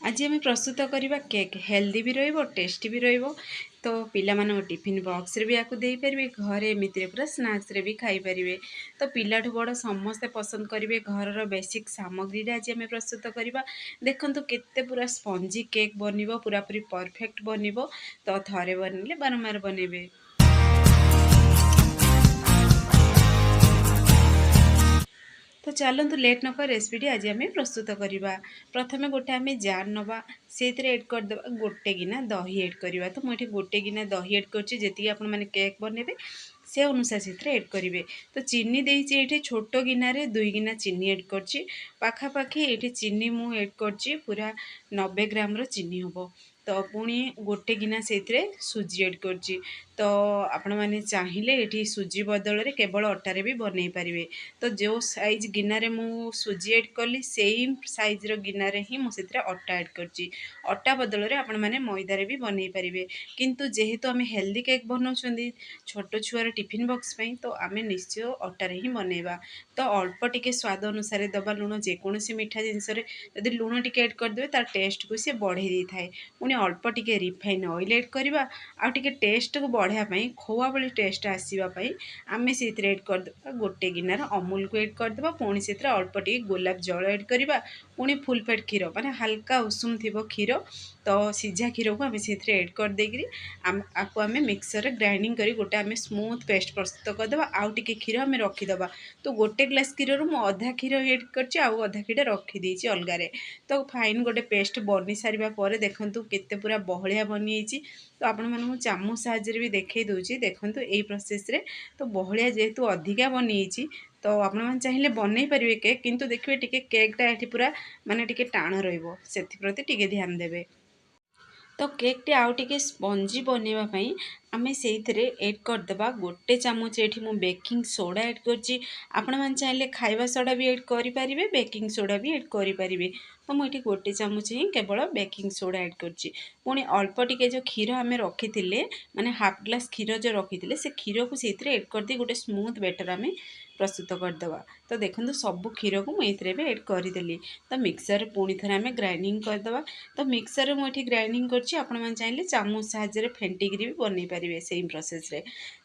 ଆଜି ଆମେ ପ୍ରସ୍ତୁତ କରିବା କେକ୍। ହେଲ୍ଦି ବି ରହିବ, ଟେଷ୍ଟି ବି ରହିବ। ତ ପିଲାମାନଙ୍କ ଟିଫିନ୍ ବକ୍ସରେ ବି ୟାକୁ ଦେଇପାରିବେ, ଘରେ ଏମିତିରେ ପୁରା ସ୍ନାକ୍ସରେ ବି ଖାଇପାରିବେ। ତ ପିଲାଠୁ ବଡ଼ ସମସ୍ତେ ପସନ୍ଦ କରିବେ। ଘରର ବେସିକ୍ ସାମଗ୍ରୀରେ ଆଜି ଆମେ ପ୍ରସ୍ତୁତ କରିବା। ଦେଖନ୍ତୁ କେତେ ପୁରା ସ୍ପଞ୍ଜି କେକ୍ ବନିବ, ପୁରାପୁରି ପରଫେକ୍ଟ ବନିବ। ତ ଥରେ ବନେଇଲେ ବାରମ୍ବାର ବନେଇବେ। ତ ଚାଲନ୍ତୁ, ଲେଟ୍ ନକରି ରେସିପିଟି ଆଜି ଆମେ ପ୍ରସ୍ତୁତ କରିବା। ପ୍ରଥମେ ଗୋଟେ ଆମେ ଜାର୍ ନେବା, ସେଇଥିରେ ଏଡ଼୍ କରିଦେବା ଗୋଟେ ଗିନା ଦହି ଏଡ଼୍ କରିବା। ତ ମୁଁ ଏଠି ଗୋଟେ ଗିନା ଦହି ଏଡ଼୍ କରୁଛି। ଯେତିକି ଆପଣମାନେ କେକ୍ ବନେଇବେ, ସେ ଅନୁସାରେ ସେଥିରେ ଏଡ଼୍ କରିବେ। ତ ଚିନି ଦେଇଛି ଏଇଠି, ଛୋଟ ଗିନାରେ 2 ଗିନା ଚିନି ଏଡ଼୍ କରିଛି। ପାଖାପାଖି ଏଇଠି ଚିନି ମୁଁ ଏଡ଼୍ କରିଛି, ପୁରା 90 ଗ୍ରାମର ଚିନି ହେବ। ତ ପୁଣି ଗୋଟେ ଗିନା ସେଇଥିରେ ସୁଜି ଏଡ଼୍ କରିଛି। ତ ଆପଣମାନେ ଚାହିଁଲେ ଏଠି ସୁଜି ବଦଳରେ କେବଳ ଅଟାରେ ବି ବନେଇ ପାରିବେ। ତ ଯେଉଁ ସାଇଜ୍ ଗିନାରେ ମୁଁ ସୁଜି ଏଡ଼୍ କଲି, ସେଇ ସାଇଜ୍ର ଗିନାରେ ହିଁ ମୁଁ ସେଥିରେ ଅଟା ଏଡ଼୍ କରିଛି। ଅଟା ବଦଳରେ ଆପଣମାନେ ମଇଦାରେ ବି ବନେଇ ପାରିବେ। କିନ୍ତୁ ଯେହେତୁ ଆମେ ହେଲ୍ଦି କେକ୍ ବନାଉଛନ୍ତି ଛୋଟ ଛୁଆର ଟିଫିନ୍ ବକ୍ସ ପାଇଁ, ତ ଆମେ ନିଶ୍ଚୟ ଅଟାରେ ହିଁ ବନେଇବା। ତ ଅଳ୍ପ ଟିକେ ସ୍ୱାଦ ଅନୁସାରେ ଦେବା ଲୁଣ। ଯେକୌଣସି ମିଠା ଜିନିଷରେ ଯଦି ଲୁଣ ଟିକେ ଏଡ଼୍ କରିଦେବେ, ତାର ଟେଷ୍ଟକୁ ସିଏ ବଢ଼େଇ ଦେଇଥାଏ। ପୁଣି ଅଳ୍ପ ଟିକେ ରିଫାଇନ୍ ଅଏଲ୍ ଏଡ଼୍ କରିବା। ଆଉ ଟିକେ ଟେଷ୍ଟକୁ ବଢ଼ାଇବା ପାଇଁ, ଖୋଆ ଭଳି ଟେଷ୍ଟ ଆସିବା ପାଇଁ ଆମେ ସେଇଥିରେ ଏଡ଼୍ କରିଦେବା ଗୋଟେ ଗିନାର ଅମୁଲକୁ ଏଡ଼୍ କରିଦେବା। ପୁଣି ସେଥିରେ ଅଳ୍ପ ଟିକେ ଗୋଲାପ ଜଳ ଏଡ଼୍ କରିବା। ପୁଣି ଫୁଲ୍ ଫ୍ୟାଟ୍ କ୍ଷୀର, ମାନେ ହାଲକା ଉଷୁମ ଥିବ କ୍ଷୀର, ତ ସିଝା କ୍ଷୀରକୁ ଆମେ ସେଥିରେ ଏଡ଼୍ କରିଦେଇକିରି ଆକୁ ଆମେ ମିକ୍ସରରେ ଗ୍ରାଇଣ୍ଡିଙ୍ଗ କରି ଗୋଟେ ଆମେ ସ୍ମୁଥ୍ ପେଷ୍ଟ ପ୍ରସ୍ତୁତ କରିଦେବା। ଆଉ ଟିକେ କ୍ଷୀର ଆମେ ରଖିଦେବା। ତ ଗୋଟେ ଗ୍ଲାସ୍ କ୍ଷୀରରୁ ମୁଁ ଅଧା କ୍ଷୀର ଏଡ଼୍ କରିଛି, ଆଉ ଅଧା କ୍ଷୀର ରଖିଦେଇଛି ଅଲଗାରେ। ତ ଫାଇନ୍ ଗୋଟେ ପେଷ୍ଟ ବନି ସାରିବା ପରେ ଦେଖନ୍ତୁ କେତେ ପୁରା ବହଳିଆ ବନିଯାଇଛି। ତ ଆପଣମାନଙ୍କୁ ଚାମଚ ସାହାଯ୍ୟରେ ବି ଦେଖାଇ ଦେଉଛି। ଦେଖନ୍ତୁ ଏଇ ପ୍ରୋସେସ୍ରେ। ତ ବହଳିଆ ଯେହେତୁ ଅଧିକା ବନିଯାଇଛି, ତ ଆପଣମାନେ ଚାହିଁଲେ ବନେଇ ପାରିବେ କେକ୍, କିନ୍ତୁ ଦେଖିବେ ଟିକେ କେକ୍ଟା ଏଠି ପୁରା ମାନେ ଟିକେ ଟାଣ ରହିବ, ସେଥିପ୍ରତି ଟିକେ ଧ୍ୟାନ ଦେବେ। ତ କେକ୍ଟି ଆଉ ଟିକେ ସ୍ପଞ୍ଜି ବନେଇବା ପାଇଁ ଆମେ ସେଇଥିରେ ଏଡ଼୍ କରିଦେବା ଗୋଟେ ଚାମଚ। ଏଠି ମୁଁ ବେକିଂ ସୋଡ଼ା ଏଡ଼୍ କରିଛି। ଆପଣମାନେ ଚାହିଁଲେ ଖାଇବା ସୋଡ଼ା ବି ଏଡ଼୍ କରିପାରିବେ, ବେକିଂ ସୋଡ଼ା ବି ଏଡ଼୍ କରିପାରିବେ। ତ ମୁଁ ଏଠି ଗୋଟେ ଚାମଚ ହିଁ କେବଳ ବେକିଂ ସୋଡ଼ା ଏଡ଼୍ କରିଛି। ପୁଣି ଅଳ୍ପ ଟିକେ ଯେଉଁ କ୍ଷୀର ଆମେ ରଖିଥିଲେ, ମାନେ ହାଫ୍ ଗ୍ଲାସ୍ କ୍ଷୀର ଯେଉଁ ରଖିଥିଲେ, ସେ କ୍ଷୀରକୁ ସେଇଥିରେ ଏଡ଼୍ କରିଦେଇ ଗୋଟେ ସ୍ମୁଥ୍ ବେଟର୍ ଆମେ ପ୍ରସ୍ତୁତ କରିଦେବା। ତ ଦେଖନ୍ତୁ, ସବୁ କ୍ଷୀରକୁ ମୁଁ ଏଇଥିରେ ଏବେ ଏଡ଼୍ କରିଦେଲି। ତ ମିକ୍ସରରେ ପୁଣି ଥରେ ଆମେ ଗ୍ରାଇଣ୍ଡିଙ୍ଗ କରିଦେବା। ତ ମିକ୍ସରରେ ମୁଁ ଏଠି ଗ୍ରାଇଣ୍ଡିଙ୍ଗ କରିଛି। ଆପଣମାନେ ଚାହିଁଲେ ଚାମଚ ସାହାଯ୍ୟରେ ଫେଣ୍ଟିକିରି ବି ବନେଇ ପାରିବେ ସେମ୍ ପ୍ରୋସେସ୍ରେ।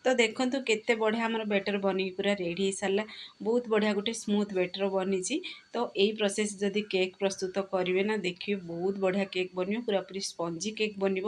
ତ ଦେଖନ୍ତୁ କେତେ ବଢ଼ିଆ ଆମର ବେଟର୍ ବନିକି ପୁରା ରେଡ଼ି ହେଇସାରିଲା। ବହୁତ ବଢ଼ିଆ ଗୋଟେ ସ୍ମୁଥ୍ ବେଟର୍ ବନିଛି। ତ ଏଇ ପ୍ରୋସେସ୍ ଯଦି କେକ୍ ପ୍ରସ୍ତୁତ କରିବେ ନା, ଦେଖିବେ ବହୁତ ବଢ଼ିଆ କେକ୍ ବନିବ, ପୁରାପୁରି ସ୍ପଞ୍ଜି କେକ୍ ବନିବ।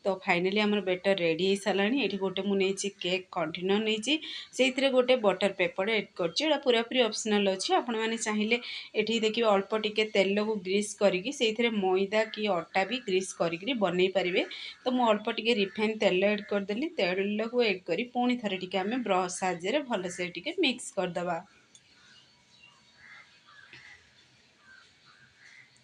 ତ ଫାଇନାଲି ଆମର ବେଟର୍ ରେଡ଼ି ହେଇସାରିଲାଣି। ଏଠି ଗୋଟେ ମୁଁ ନେଇଛି କେକ୍ କଣ୍ଟେନର୍ ନେଇଛି, ସେଇଥିରେ ଗୋଟେ ବଟର୍ ପେପର୍ ଏଡ଼୍ କରିଛି। ଏଇଟା ପୁରାପୁରି ଅପସନାଲ୍ ଅଛି। ଆପଣମାନେ ଚାହିଁଲେ ଏଠି ଦେଖିବେ ଅଳ୍ପ ଟିକେ ତେଲକୁ ଗ୍ରୀସ୍ କରିକି ସେଇଥିରେ ମଇଦା କି ଅଟା ବି ଗ୍ରୀସ୍ କରିକିରି ବନେଇ ପାରିବେ। ତ ମୁଁ ଅଳ୍ପ ଟିକେ ରିଫାଇନ୍ ତେଲ ଏଡ଼୍ କରିଦେଲି। ତେଲକୁ ଏଡ଼୍ କରି ପୁଣି ଥରେ ଟିକେ ଆମେ ବ୍ରସ୍ ସାହାଯ୍ୟରେ ଭଲସେ ଟିକେ ମିକ୍ସ କରିଦେବା।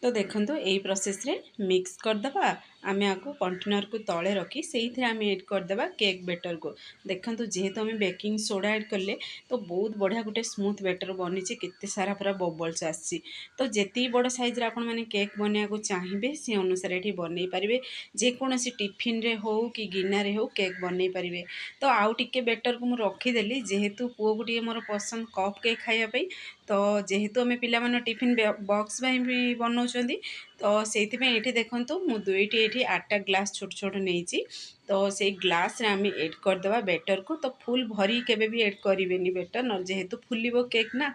ତ ଦେଖନ୍ତୁ, ଏଇ ପ୍ରୋସେସ୍ରେ ମିକ୍ସ କରିଦେବା। ଆମେ ଆକୁ କଣ୍ଟେନର୍କୁ ତଳେ ରଖି ସେଇଥିରେ ଆମେ ଏଡ଼୍ କରିଦେବା କେକ୍ ବେଟର୍କୁ। ଦେଖନ୍ତୁ, ଯେହେତୁ ଆମେ ବେକିଂ ସୋଡ଼ା ଏଡ଼୍ କଲେ, ତ ବହୁତ ବଢ଼ିଆ ଗୋଟେ ସ୍ମୁଥ୍ ବେଟର୍ ବନିଛି। କେତେ ସାରା ପୁରା ବବଲ୍ସ ଆସିଛି। ତ ଯେତିକି ବଡ଼ ସାଇଜ୍ରେ ଆପଣମାନେ କେକ୍ ବନେଇବାକୁ ଚାହିଁବେ, ସେ ଅନୁସାରେ ଏଠି ବନେଇ ପାରିବେ। ଯେକୌଣସି ଟିଫିନ୍ରେ ହେଉ କି ଗିନାରେ ହେଉ କେକ୍ ବନେଇ ପାରିବେ। ତ ଆଉ ଟିକେ ବେଟର୍କୁ ମୁଁ ରଖିଦେଲି, ଯେହେତୁ ପୁଅକୁ ଟିକେ ମୋର ପସନ୍ଦ କପ୍ କେକ୍ ଖାଇବା ପାଇଁ। ତ ଯେହେତୁ ଆମେ ପିଲାମାନଙ୍କ ଟିଫିନ୍ ବକ୍ସ ପାଇଁ ବି ବନାଉଛନ୍ତି, ତ ସେଇଥିପାଇଁ ଏଇଠି ଦେଖନ୍ତୁ, ମୁଁ ଦୁଇଟି ଏଇଠି ଆଠଟା ଗ୍ଲାସ୍ ଛୋଟ ଛୋଟ ନେଇଛି। ତ ସେଇ ଗ୍ଲାସ୍ରେ ଆମେ ଏଡ଼୍ କରିଦେବା ବେଟର୍କୁ। ତ ଫୁଲ୍ ଭରି କେବେ ବି ଏଡ଼୍ କରିବେନି ବେଟର୍, ନହେଲେ ଯେହେତୁ ଫୁଲିବ କେକ୍ ନା,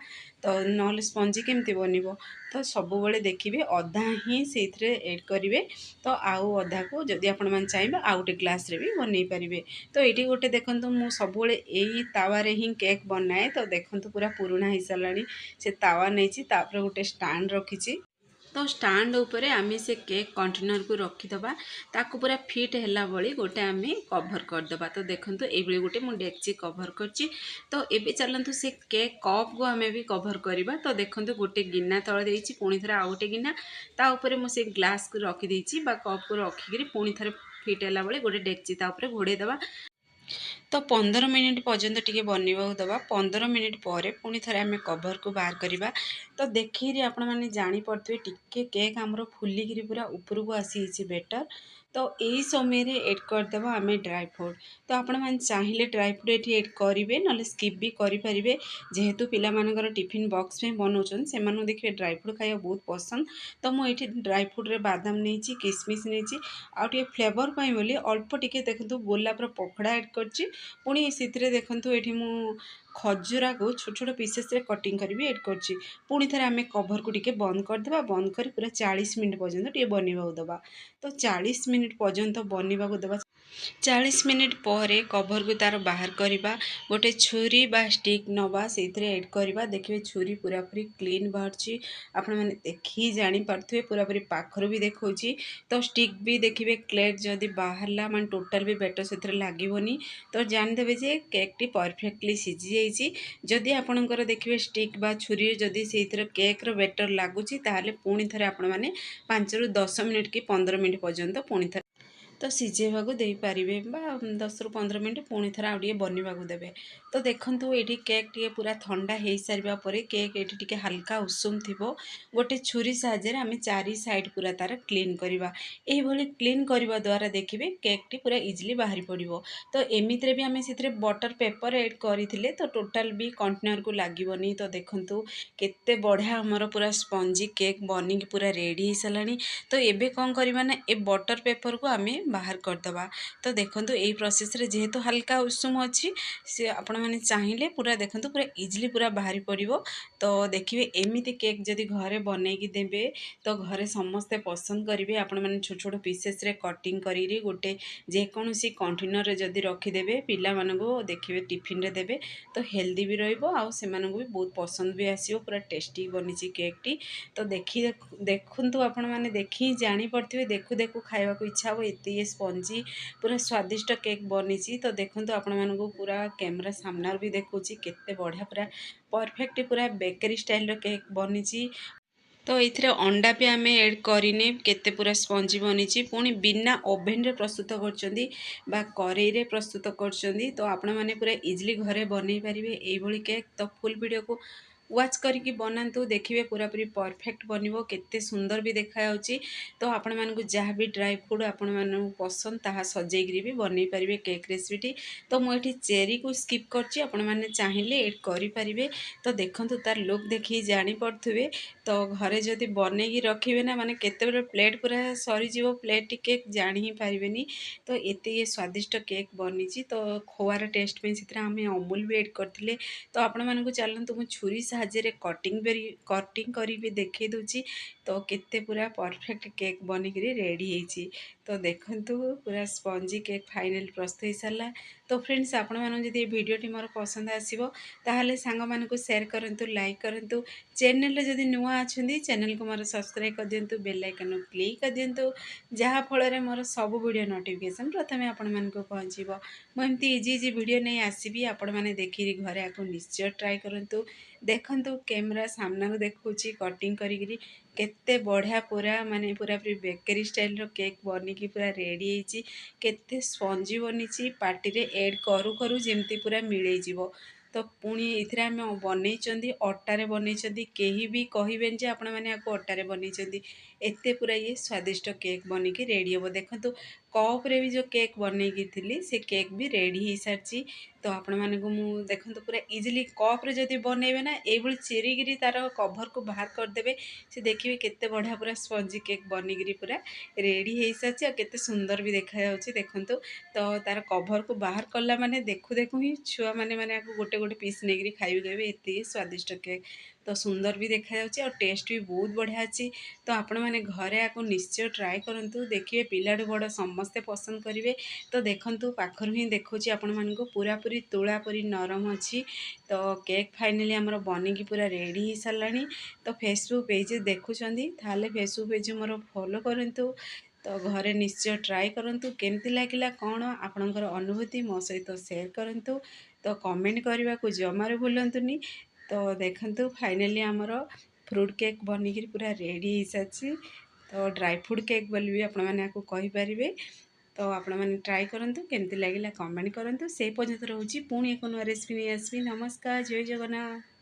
ତ ନହେଲେ ସ୍ପଞ୍ଜି କେମିତି ବନିବ? ତ ସବୁବେଳେ ଦେଖିବେ ଅଧା ହିଁ ସେଇଥିରେ ଏଡ଼୍ କରିବେ। ତ ଆଉ ଅଧାକୁ ଯଦି ଆପଣମାନେ ଚାହିଁବେ, ଆଉ ଗୋଟେ ଗ୍ଲାସ୍ରେ ବି ବନେଇ ପାରିବେ। ତ ଏଇଠି ଗୋଟେ ଦେଖନ୍ତୁ, ମୁଁ ସବୁବେଳେ ଏଇ ତାୱାରେ ହିଁ କେକ୍ ବନାଏ। ତ ଦେଖନ୍ତୁ, ପୁରା ପୁରୁଣା ହେଇସାରିଲାଣି ସେ ତାୱା ନେଇଛି। ତାପରେ ଗୋଟେ ଷ୍ଟାଣ୍ଡ ରଖିଛି। ତ ଷ୍ଟାଣ୍ଡ ଉପରେ ଆମେ ସେ କେକ୍ କଣ୍ଟେନର୍କୁ ରଖିଦେବା। ତାକୁ ପୁରା ଫିଟ୍ ହେଲା ଭଳି ଗୋଟେ ଆମେ କଭର୍ କରିଦେବା। ତ ଦେଖନ୍ତୁ, ଏଇଭଳି ଗୋଟେ ମୁଁ ଡେକ୍ଚି କଭର୍ କରିଛି। ତ ଏବେ ଚାଲନ୍ତୁ, ସେ କେକ୍ କପ୍କୁ ଆମେ ବି କଭର୍ କରିବା। ତ ଦେଖନ୍ତୁ, ଗୋଟେ ଗିନା ତଳେ ଦେଇଛି, ପୁଣି ଥରେ ଆଉ ଗୋଟେ ଗିନା, ତା ଉପରେ ମୁଁ ସେ ଗ୍ଲାସ୍କୁ ରଖିଦେଇଛି ବା କପ୍କୁ ରଖିକିରି ପୁଣି ଥରେ ଫିଟ୍ ହେଲା ଭଳି ଗୋଟେ ଡେକ୍ଚି ତା ଉପରେ ଘୋଡ଼େଇ ଦେବା। ତ 15 ମିନିଟ୍ ପର୍ଯ୍ୟନ୍ତ ଟିକେ ବନିବାକୁ ଦେବା। 15 ମିନିଟ୍ ପରେ ପୁଣି ଥରେ ଆମେ କଭର୍କୁ ବାହାର କରିବା। ତ ଦେଖିକିରି ଆପଣମାନେ ଜାଣିପାରୁଥିବେ, ଟିକେ କେକ୍ ଆମର ଫୁଲିକିରି ପୁରା ଉପରକୁ ଆସିଯାଇଛି ବେଟର୍। ତ ଏଇ ସମୟରେ ଏଡ଼୍ କରିଦେବା ଆମେ ଡ୍ରାଏ ଫ୍ରୁଟ୍। ତ ଆପଣମାନେ ଚାହିଁଲେ ଡ୍ରାଏ ଫ୍ରୁଟ୍ ଏଠି ଏଡ଼୍ କରିବେ, ନହେଲେ ସ୍କିପ୍ ବି କରିପାରିବେ। ଯେହେତୁ ପିଲାମାନଙ୍କର ଟିଫିନ୍ ବକ୍ସ ପାଇଁ ବନାଉଛନ୍ତି, ସେମାନଙ୍କୁ ଦେଖିବେ ଡ୍ରାଏ ଫ୍ରୁଟ୍ ଖାଇବା ବହୁତ ପସନ୍ଦ। ତ ମୁଁ ଏଇଠି ଡ୍ରାଏ ଫ୍ରୁଟ୍ରେ ବାଦାମ ନେଇଛି, କିସମିସ୍ ନେଇଛି, ଆଉ ଟିକେ ଫ୍ଲେଭର୍ ପାଇଁ ବୋଲି ଅଳ୍ପ ଟିକେ ଦେଖନ୍ତୁ ଗୋଲାପର ପଖଡ଼ା ଏଡ଼୍ କରିଛି। ପୁଣି ସେଥିରେ ଦେଖନ୍ତୁ ଏଠି ମୁଁ ଖଜୁରାକୁ ଛୋଟ ଛୋଟ ପିସେସ୍ରେ କଟିଂ କରିବି ଏଡ଼୍ କରିଛି। ପୁଣି ଥରେ ଆମେ କଭରକୁ ଟିକେ ବନ୍ଦ କରିଦେବା। ବନ୍ଦ କରି ପୁରା 40 ମିନିଟ୍ ପର୍ଯ୍ୟନ୍ତ ଟିକେ ବନିବାକୁ ଦେବା। ତ 40 ମିନିଟ୍ ପର୍ଯ୍ୟନ୍ତ ବନିବାକୁ ଦେବା। 40 ମିନିଟ୍ ପରେ କଭରକୁ ତା'ର ବାହାର କରିବା। ଗୋଟେ ଛୁରୀ ବା ଷ୍ଟିକ୍ ନେବା, ସେଇଥିରେ ଏଡ଼୍ କରିବା। ଦେଖିବେ ଛୁରୀ ପୁରାପୁରି କ୍ଲିନ୍ ବାହାରୁଛି, ଆପଣମାନେ ଦେଖି ଜାଣିପାରୁଥିବେ, ପୁରାପୁରି ପାଖରୁ ବି ଦେଖାଉଛି। ତ ଷ୍ଟିକ୍ ବି ଦେଖିବେ କ୍ଲେଟ୍ ଯଦି ବାହାରିଲା, ମାନେ ଟୋଟାଲ୍ ବି ବେଟର୍ ସେଥିରେ ଲାଗିବନି, ତ ଜାଣିଦେବେ ଯେ କେକ୍ଟି ପରଫେକ୍ଟଲି ସିଝିଯାଇଛି। ଯଦି ଆପଣଙ୍କର ଦେଖିବେ ଷ୍ଟିକ୍ ବା ଛୁରୀରେ ଯଦି ସେଇଥିରେ କେକ୍ର ବେଟର୍ ଲାଗୁଛି, ତାହେଲେ ପୁଣି ଥରେ ଆପଣମାନେ 5ରୁ 10 ମିନିଟ୍ କି 15 ମିନିଟ୍ ପର୍ଯ୍ୟନ୍ତ ପୁଣି ଥରେ ତ ସିଝେଇବାକୁ ଦେଇପାରିବେ, ବା 10ରୁ 15 ମିନିଟ୍ ପୁଣି ଥରେ ଆଉ ଟିକେ ବନିବାକୁ ଦେବେ। ତ ଦେଖନ୍ତୁ ଏଇଠି କେକ୍ ଟିକେ ପୁରା ଥଣ୍ଡା ହେଇସାରିବା ପରେ, କେକ୍ ଏଇଠି ଟିକେ ହାଲକା ଉଷୁମ ଥିବ, ଗୋଟେ ଛୁରୀ ସାହାଯ୍ୟରେ ଆମେ ଚାରି ସାଇଡ଼୍ ପୁରା ତା'ର କ୍ଲିନ୍ କରିବା। ଏଇଭଳି କ୍ଲିନ୍ କରିବା ଦ୍ୱାରା ଦେଖିବେ କେକ୍ଟି ପୁରା ଇଜିଲି ବାହାରି ପଡ଼ିବ। ତ ଏମିତିରେ ବି ଆମେ ସେଥିରେ ବଟର୍ ପେପର୍ ଏଡ଼୍ କରିଥିଲେ, ତ ଟୋଟାଲ୍ ବି କଣ୍ଟେନର୍କୁ ଲାଗିବନି। ତ ଦେଖନ୍ତୁ କେତେ ବଢ଼ିଆ ଆମର ପୁରା ସ୍ପଞ୍ଜି କେକ୍ ବନିକି ପୁରା ରେଡ଼ି ହେଇସାରିଲାଣି। ତ ଏବେ କ'ଣ କରିବା ନା ଏ ବଟର୍ ପେପର୍କୁ ଆମେ ବାହାର କରିଦେବା। ତ ଦେଖନ୍ତୁ ଏଇ ପ୍ରୋସେସ୍ରେ ଯେହେତୁ ହାଲକା ଉଷୁମ ଅଛି, ସେ ଆପଣମାନେ ଚାହିଁଲେ ପୁରା ଦେଖନ୍ତୁ ପୁରା ଇଜିଲି ପୁରା ବାହାରି ପଡ଼ିବ। ତ ଦେଖିବେ ଏମିତି କେକ୍ ଯଦି ଘରେ ବନେଇକି ଦେବେ, ତ ଘରେ ସମସ୍ତେ ପସନ୍ଦ କରିବେ। ଆପଣମାନେ ଛୋଟ ଛୋଟ ପିସେସ୍ରେ କଟିଂ କରିକି ଗୋଟେ ଯେକୌଣସି କଣ୍ଟେନର୍ରେ ଯଦି ରଖିଦେବେ, ପିଲାମାନଙ୍କୁ ଦେଖିବେ ଟିଫିନ୍ରେ ଦେବେ, ତ ହେଲ୍ଦି ବି ରହିବ ଆଉ ସେମାନଙ୍କୁ ବି ବହୁତ ପସନ୍ଦ ବି ଆସିବ। ପୁରା ଟେଷ୍ଟି ବନିଛି କେକ୍ଟି। ତ ଦେଖି ଦେଖନ୍ତୁ, ଆପଣମାନେ ଦେଖି ଜାଣିପାରୁଥିବେ, ଦେଖୁ ଦେଖୁ ଖାଇବାକୁ ଇଚ୍ଛା ହେବ, ଏତେ ଇଏ ସ୍ପଞ୍ଜି ପୁରା ସ୍ୱାଦିଷ୍ଟ କେକ୍ ବନିଛି। ତ ଦେଖନ୍ତୁ, ଆପଣମାନଙ୍କୁ ପୁରା କ୍ୟାମେରା ସାମ୍ନାରୁ ବି ଦେଖୁଛି, କେତେ ବଢ଼ିଆ ପୁରା ପରଫେକ୍ଟ ପୁରା ବେକେରୀ ଷ୍ଟାଇଲ୍ର କେକ୍ ବନିଛି। ତ ଏଥିରେ ଅଣ୍ଡା ବି ଆମେ ଏଡ଼୍ କରିନେ, କେତେ ପୁରା ସ୍ପଞ୍ଜି ବନିଛି। ପୁଣି ବିନା ଓଭେନରେ ପ୍ରସ୍ତୁତ କରୁଛନ୍ତି ବା କରେଇରେ ପ୍ରସ୍ତୁତ କରୁଛନ୍ତି। ତ ଆପଣମାନେ ପୁରା ଇଜିଲି ଘରେ ବନେଇ ପାରିବେ ଏଇଭଳି କେକ୍। ତ ଫୁଲ୍ ଭିଡ଼ିଓକୁ ୱାଚ୍ କରିକି ବନାନ୍ତୁ, ଦେଖିବେ ପୁରାପୁରି ପରଫେକ୍ଟ ବନିବ, କେତେ ସୁନ୍ଦର ବି ଦେଖାଯାଉଛି। ତ ଆପଣମାନଙ୍କୁ ଯାହା ବି ଡ୍ରାଏ ଫ୍ରୁଟ୍ ଆପଣମାନଙ୍କୁ ପସନ୍ଦ, ତାହା ସଜେଇକିରି ବି ବନେଇ ପାରିବେ କେକ୍ ରେସିପିଟି। ତ ମୁଁ ଏଠି ଚେରିକୁ ସ୍କିପ୍ କରିଛି, ଆପଣମାନେ ଚାହିଁଲେ ଏଡ଼୍ କରିପାରିବେ। ତ ଦେଖନ୍ତୁ ତାର ଲୁକ୍ ଦେଖିକି ଜାଣିପାରୁଥିବେ। ତ ଘରେ ଯଦି ବନେଇକି ରଖିବେ ନା, ମାନେ କେତେବେଳେ ପ୍ଲେଟ୍ ପୁରା ସରିଯିବ ପ୍ଲେଟ୍ କେକ୍ ଜାଣି ହିଁ ପାରିବେନି। ତ ଏତେ ଇଏ ସ୍ୱାଦିଷ୍ଟ କେକ୍ ବନିଛି। ତ ଖୋଆର ଟେଷ୍ଟ ପାଇଁ ସେଥିରେ ଆମେ ଅମୁଲ ବି ଏଡ଼୍ କରିଥିଲେ। ତ ଆପଣମାନଙ୍କୁ ଚାଲନ୍ତୁ ମୁଁ ଛୁରୀ ସାହାଯ୍ୟରେ କଟିଂ କରିକି ଦେଖାଇ ଦେଉଛି। ତ କେତେ ପୁରା ପରଫେକ୍ଟ କେକ୍ ବନିକିରି ରେଡ଼ି ହେଇଛି। ତ ଦେଖନ୍ତୁ ପୁରା ସ୍ପଞ୍ଜି କେକ୍ ଫାଇନାଲ୍ ପ୍ରସ୍ତୁତ ହେଇସାରିଲା। ତ ଫ୍ରେଣ୍ଡସ୍, ଆପଣମାନଙ୍କୁ ଯଦି ଏ ଭିଡ଼ିଓଟି ମୋର ପସନ୍ଦ ଆସିବ, ତାହେଲେ ସାଙ୍ଗମାନଙ୍କୁ ସେୟାର କରନ୍ତୁ, ଲାଇକ୍ କରନ୍ତୁ। ଚ୍ୟାନେଲରେ ଯଦି ନୂଆ ଅଛନ୍ତି, ଚ୍ୟାନେଲକୁ ମୋର ସବସ୍କ୍ରାଇବ୍ କରିଦିଅନ୍ତୁ, ବେଲ୍ ଆଇକନ୍ କ୍ଲିକ୍ କରିଦିଅନ୍ତୁ, ଯାହାଫଳରେ ମୋର ସବୁ ଭିଡ଼ିଓ ନୋଟିଫିକେସନ୍ ପ୍ରଥମେ ଆପଣମାନଙ୍କୁ ପହଞ୍ଚିବ। ମୁଁ ଏମିତି ଇଜି ଇଜି ଭିଡ଼ିଓ ନେଇ ଆସିବି, ଆପଣମାନେ ଦେଖିକି ଘରେ ଆକୁ ନିଶ୍ଚୟ ଟ୍ରାଏ କରନ୍ତୁ। ଦେଖନ୍ତୁ କ୍ୟାମେରା ସାମ୍ନାକୁ ଦେଖାଉଛି କଟିଂ କରିକିରି, କେତେ ବଢ଼ିଆ ପୁରା ମାନେ ପୁରାପୁରି ବେକେରୀ ଷ୍ଟାଇଲ୍ର କେକ୍ ବନିକି ପୁରା ରେଡ଼ି ହେଇଛି। କେତେ ସ୍ପଞ୍ଜି ବନିଛି, ପାଟିରେ ଏଡ଼୍ କରୁ କରୁ ଯେମିତି ପୁରା ମିଳେଇଯିବ। ତ ପୁଣି ଏଥିରେ ଆମେ ବନେଇଛନ୍ତି, ଅଟାରେ ବନେଇଛନ୍ତି। କେହି ବି କହିବେନି ଯେ ଆପଣମାନେ ଆକୁ ଅଟାରେ ବନେଇଛନ୍ତି। ଏତେ ପୁରା ଇଏ ସ୍ୱାଦିଷ୍ଟ କେକ୍ ବନିକି ରେଡ଼ି ହେବ। ଦେଖନ୍ତୁ କପ୍ରେ ବି ଯେଉଁ କେକ୍ ବନେଇକି ଥିଲି, ସେ କେକ୍ ବି ରେଡ଼ି ହେଇସାରିଛି। ତ ଆପଣମାନଙ୍କୁ ମୁଁ ଦେଖନ୍ତୁ ପୁରା ଇଜିଲି କପ୍ରେ ଯଦି ବନେଇବେ ନା, ଏଇଭଳି ଚିରିକିରି ତା'ର କଭରକୁ ବାହାର କରିଦେବେ, ସେ ଦେଖିବେ କେତେ ବଢ଼ିଆ ପୁରା ସ୍ପଞ୍ଜି କେକ୍ ବନିକିରି ପୁରା ରେଡ଼ି ହେଇସାରିଛି ଆଉ କେତେ ସୁନ୍ଦର ବି ଦେଖାଯାଉଛି। ଦେଖନ୍ତୁ, ତ ତା'ର କଭରକୁ ବାହାର କଲା ମାନେ ଦେଖୁ ଦେଖୁ ହିଁ ଛୁଆମାନେ ମାନେ ଆକୁ ଗୋଟେ ଗୋଟେ ପିସ୍ ନେଇକିରି ଖାଇବି, କହିବେ ଏତିକି ସ୍ୱାଦିଷ୍ଟ କେକ୍। ତ ସୁନ୍ଦର ବି ଦେଖାଯାଉଛି ଆଉ ଟେଷ୍ଟ ବି ବହୁତ ବଢ଼ିଆ ଅଛି। ତ ଆପଣମାନେ ଘରେ ଆକୁ ନିଶ୍ଚୟ ଟ୍ରାଏ କରନ୍ତୁ, ଦେଖିବେ ପିଲାଠୁ ବଡ଼ ସମସ୍ତେ ପସନ୍ଦ କରିବେ। ତ ଦେଖନ୍ତୁ ପାଖରୁ ହିଁ ଦେଖାଉଛି ଆପଣମାନଙ୍କୁ, ପୁରାପୁରି ତୁଳା ପରି ନରମ ଅଛି। ତ କେକ୍ ଫାଇନାଲି ଆମର ବନିକି ପୁରା ରେଡ଼ି ହେଇସାରିଲାଣି। ତ ଫେସବୁକ୍ ପେଜ୍ ଦେଖୁଛନ୍ତି, ତାହେଲେ ଫେସବୁକ୍ ପେଜ୍ ମୋର ଫଲୋ କରନ୍ତୁ। ତ ଘରେ ନିଶ୍ଚୟ ଟ୍ରାଏ କରନ୍ତୁ, କେମିତି ଲାଗିଲା କ'ଣ ଆପଣଙ୍କର ଅନୁଭୂତି ମୋ ସହିତ ସେୟାର କରନ୍ତୁ। ତ କମେଣ୍ଟ କରିବାକୁ ଜମାରୁ ଭୁଲନ୍ତୁନି। ତ ଦେଖନ୍ତୁ ଫାଇନାଲି ଆମର ଫ୍ରୁଟ୍ କେକ୍ ବନିକିରି ପୁରା ରେଡ଼ି ହେଇସାରିଛି। ତ ଡ୍ରାଇ ଫ୍ରୁଟ୍ କେକ୍ ବୋଲି ବି ଆପଣମାନେ ଆକୁ କହିପାରିବେ। ତ ଆପଣମାନେ ଟ୍ରାଏ କରନ୍ତୁ, କେମିତି ଲାଗିଲା କମେଣ୍ଟ କରନ୍ତୁ। ସେଇ ପର୍ଯ୍ୟନ୍ତ ରହୁଛି, ପୁଣି ଏକ ନୂଆ ରେସିପି ନେଇ ଆସିବି। ନମସ୍କାର, ଜୟ ଜଗନ୍ନାଥ।